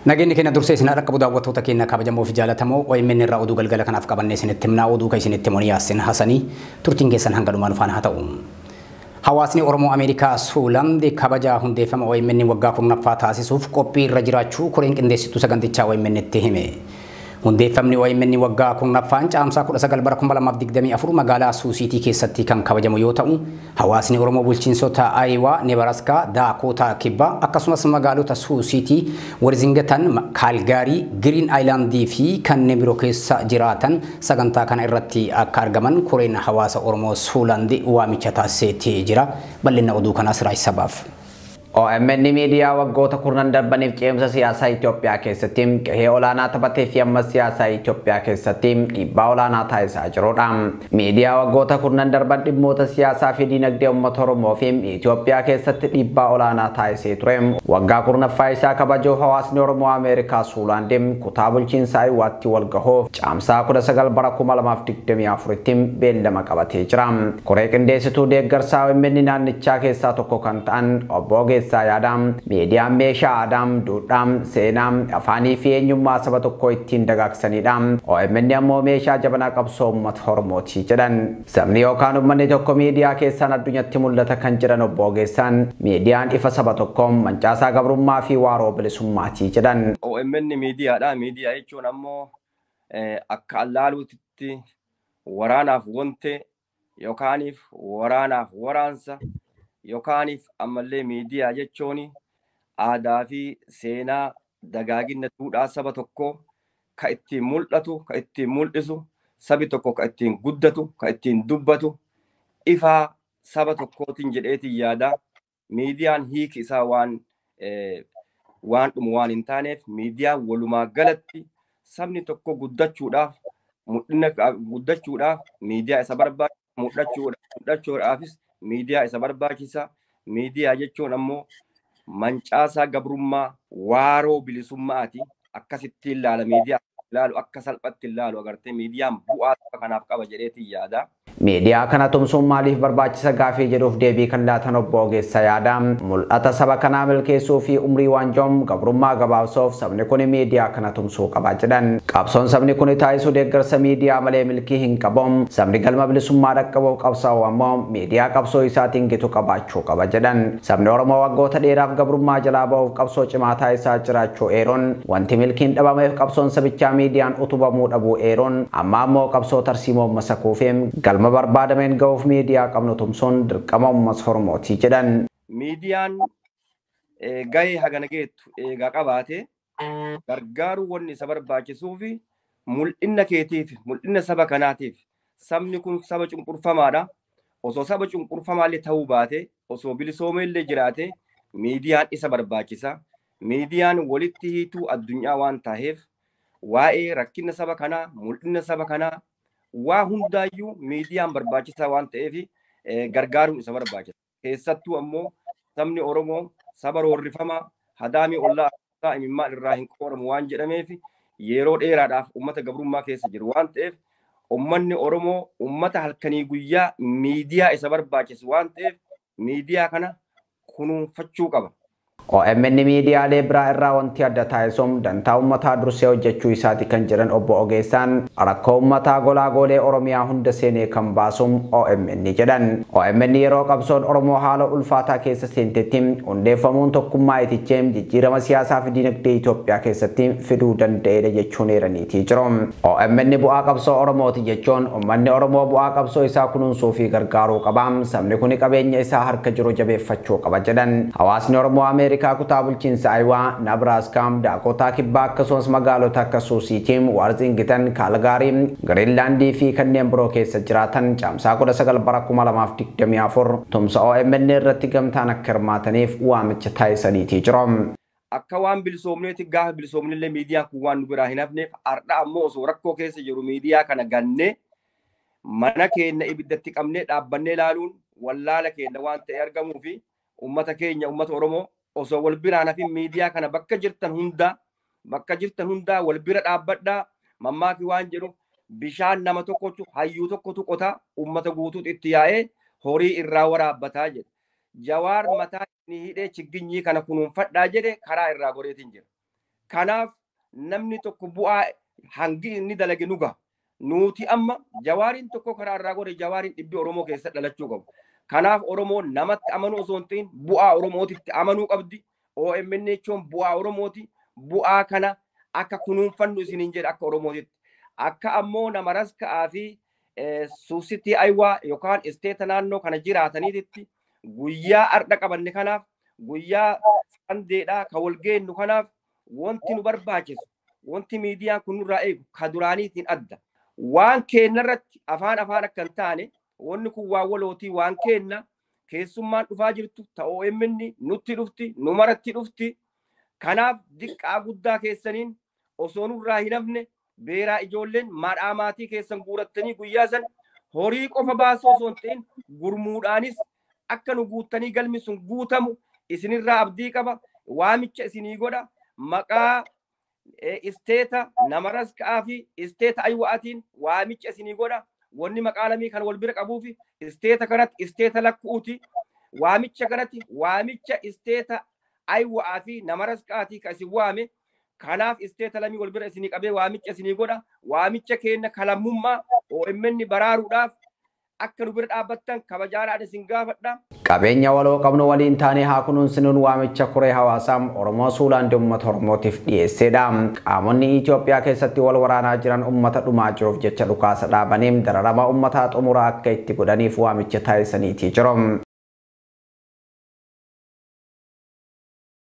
Nageenyi keenya dursee isin dhaqqabu daawwattoota keenya kabajamoo fi jaallatamoo OMN irraa oduu galgala kanaaf qabannee isinitti himnaa. Oduu kan isinitti himu Yaasin Hasanii, turtiin keessan hanga dhumaa nu faana haa ta'u. Hawaasni Oromoo Ameerikaa Suuland kabaja hundeeffama OMN waggaa 10ffaa taasisuuf qophii irra jiraachuu koreen qindeessituu sagantichaa OMN itti hime. Hundeeffamni OMN waggaa 10ffaan caamsaa 19 bara 2024 magaalaa Suusiitii keessatti kan kabajamu yoo ta'u, hawaasni Oromoo bulchiinsota Ayiwaa, Nebraaskaa, Daakootaa Kibbaa akkasumas magaalota Suusiitii, Warzingatan, Kaalgaarii, Giriin Aayilaandii fi kanneen biroo keessa jiraatan sagantaa kana irratti akka argaman koreen hawaasa Oromoo Suuland waamicha taasiseetii jira. Bal'ina oduu kanaas Raayis Sabaaf. OMN miidiyaa waggoota kurnan darbaniif ce'umsa siyaasaa Itoophiyaa keessatti gahee olaanaa taphatee fi ammas siyaasaa Itoophiyaa keessatti dhiibbaa olaanaa taasisaa jirudha. Miidiyaa waggoota kurnan darban dhimmoota siyaasaa fi diinagdee uummata Oromoo fi Itoophiyaa keessatti dhiibbaa olaanaa taasisee ture. Waggaa 10ffaa isaa kabajuuf hawaasni Oromoo Ameerikaa Suulaand kutaa bulchiinsa Ayiwaatti wal gahuuf caamsaa 19 bara 2024tti beellama qabatee jira. Koree qindeessituu deeggarsaa OMN naannichaa keessaa tokko kan ta'an obbo Ogeessaa Yaadaa, miidiyaan meeshaa aadaa, duudhaa, seenaa, afaanii fi eenyummaa saba tokkoo ittiin dagaagsanidha. OMN ammoo meeshaa jabanaa qabsoo uummata Oromooti jedhan. Sabni yookaan uummanni tokko miidiyaa keessaan addunyaatti mul'ata kan jedhan obbo Ogeessaan, miidiyaan ifa saba tokkoo, mancaasaa gabrummaa fi waaroo bilisummaati jedhan. OMN miidiyaadha. Miidiyaa jechuun ammoo akka allaaluutitti waraanaaf wante yookaaniif waraanaaf waraansa yookaaniif ammallee miidiyaa jechuun aadaa fi seenaa dagaagina duudhaa saba tokkoo ka ittiin mul'atu, ka ittiin mul'isu, sabi tokko ka ittiin guddatu, ka ittiin dubbatu, ifaa saba tokkootiin jedheetiin yaada. Miidiyaan hiiki isaa waan dhumu waan hin taaneef, miidiyaan walumaa galatti sabni tokko guddachuudhaaf, mul'ina guddachuudhaaf miidiyaa isa barbaachisa, mul'achuudhaafis miidiyaa isa barbaachisa. Miidiyaa jechuun ammoo mancaasaa gabrummaa, waaroo bilisummaati. Akkasitti ilaala, miidiyaa ilaalu akka salphatti ilaalu agartee, miidiyaan bu'aa saba kanaaf qaba jedheetiin yaada. Miidiyaa kana tumsuun maaliif barbaachisa gaafii jedhuuf deebii kan laatan obbo Ogeessa Yaadaa, mul'ata saba kanaa milkeessuu fi umrii waanjoom gabrummaa gabaabsuuf sabni kun miidiyaa kana tumsuu qaba jedhan. Qabsoon sabni kun taasisuu deeggarsa miidiyaa malee milkii hin qabu. Sabni galma bilisummaa dhaqqabuuf qabsaa'u ammoo miidiyaa qabsoo isaatiin gitu qabaachuu qaba jedhan. Sabni Oromoo waggoota dheeraaf gabrummaa jalaa bahuuf qabsoo cimaa taasisaa jiraachuu eeruun, wanti milkiin dhabameef qabsoon sabichaa miidiyaan utubamuu dhabuu eeruun, amma ammoo qabsoo tarsiimoo masakuu fi galma barbaadameen ga'uuf miidiyaa qabnu tumsuun dirqama uummata Oromooti jedhan. Miidiyaan gahee hagana geettu eegaa qabaate gargaaruu wanni isa barbaachisuu fi mul'inna keetiif, mul'inna saba kanaatiif, sabni kun saba cunqurfamaadha. Osoo saba cunqurfamaallee ta'uu baate, osoo bilisoomeellee jiraate, miidiyaan isa barbaachisa. Miidiyaan walitti hiituu addunyaa waan ta'eef, waa'ee rakkina saba kanaa, mul'inna saba kanaa, waa hundaayyuu miidiyaan barbaachisaa waan ta'eef gargaaruun isa barbaachisa. Keessattuu ammoo sabni Oromoo saba roorrifamaa, hadaamii ollaa imimmaan irraa hin qooramu waan jedhameef, yeroo dheeraadhaaf uummata gabrummaa keessa jiru waan ta'eef, uummanni Oromoo uummata halkanii guyyaa miidiyaa isa barbaachisu waan ta'eef miidiyaa kana kunuunfachuu qaba. OMN miidiyaalee biraa irraa wanti adda taasisuun dantaa uummataa dursee hojjechuu isaati kan jedhan obbo Ogeessaan, rakkoo uummataa golaa goolee Oromiyaa hunda seenee kan baasuun OMN jedhan. OMN yeroo qabsoon Oromoo haala ulfaataa keessa seentetti hundeeffamuun tokkummaa itichee jijjiirama siyaasaa fi diinagdee Itoophiyaa keessatti fiduu danda'edha jechuun eeraniitii jiru. OMN bu'aa qabsoo Oromooti jechuun uummanni Oromoo bu'aa qabsoo isaa kunuunsuu fi gargaaruu qaba. Sabni kun qabeenya isaa harka jiru jabeeffachuu qaba jedhan. Hawaasni Oromoo Ameerikaa kutaa bulchiinsa Ayiwaa, Nebraaskaa, Daakotaa Kibbaa akkasumas magaalota akka Suusiitii, Waarzingitan, Kaalgaarii, Giriinlaandii fi kanneen biroo keessa jiraatan caamsaa 19 bara 2024 tumsa OMN irratti gamtaan akka hirmaataniif waamicha taasisaniitii jiru. Akka waan bilisoomneeti gaafa bilisoomnillee miidiyaan kun waan nu biraa hin hafneef, har'a ammoo osoo rakkoo keessa jiru miidiyaa kana gannee mana keenya ibiddatti qabnee dhaabbannee ilaaluun wallaala keenya waan ta'e argamuu fi uummata keenya, uummata Oromoo, osoo wal biraan hafin miidiyaa kana bakka jirtan hundaa, bakka jirtan hundaa wal bira dhaabbadhaa. Mammaaki waan jedhu, bishaan nama tokkotu hayyuu tokkotu qotaa, uummata guutuutu itti yaa'ee horii irraa waraabbataa jedha. Jawaar mataa inni hidhee chigginyii kana kunuunfadhaa jedhe karaa irraa goreetiin jira. Kanaaf namni tokko bu'aa hangi inni dalage nuga. Nuti amma Jawaariin tokko karaa irraa godhe Jawaariin dhibbi Oromoo keessa dhalachuu qabu. Kanaaf Oromoon namatti amanuu osoo hin ta'in bu'aa Oromootitti amanuu qabdi. OMN jechuun bu'aa Oromooti. Bu'aa kana akka kunuunfannu isiniin jedha akka Oromootitti. Akka ammoo nama raska'aa fi suusitii aywaa yookaan isteeta naannoo kana jiraataniititti guyyaa ardha qabanne kanaaf guyyaa sandeedhaa ka wal geennu kanaaf wanti nu barbaachisu wanti miidiyaan kun nurraa eegu ka duraaniitiin adda. Waan keenna irratti afaan afaan akka hin taane wanni kun waan walootii waan keenna keessummaan dhufaa jirtu ta OMN nutti dhufti nu maratti dhufti. Kanaaf diqqaa guddaa keessaniin osoo nurraa hin hafne beeraa ijoolleen madhaa maatii keessan guurattanii guyyaa san horii qofa baasuu osoo hin ta'in gurmuudhaanis akka nu guuttanii galmi sun guutamu isinirraa abdii qaba. Waamicha isinii godha. Maqaa isteeta nama raska'aa fi isteeta aywa'atiin waamicha isinii godha. Wanni maqaa lamii kan wal bira qabuufi isteeta kanatti isteeta lakkuuti. Waamicha kanatti waamicha isteeta aywa'aa fi nama raska'aatii ka isin waame. Kanaaf isteeta lamii wal bira isinii qabee waamicha isinii godha. Waamicha keenna kalammummaa OMN baraaruudhaaf akka nu bira dhaabbattan kabajaadhaan isin gaafadha. Qabeenya waloo qabnu waliin taanee haa kunuunsinuun waamicha koree hawaasaa Oromoo Suulaand uummata Oromootiif dhiyeessedha. Qaamonni Itoophiyaa keessatti wal waraanaa jiran uummata dhumaa jiruuf jecha dhukaasa dhaabanii dararama uummataa xumuraa akka itti godhaniif waamicha taasisaniitii jiru.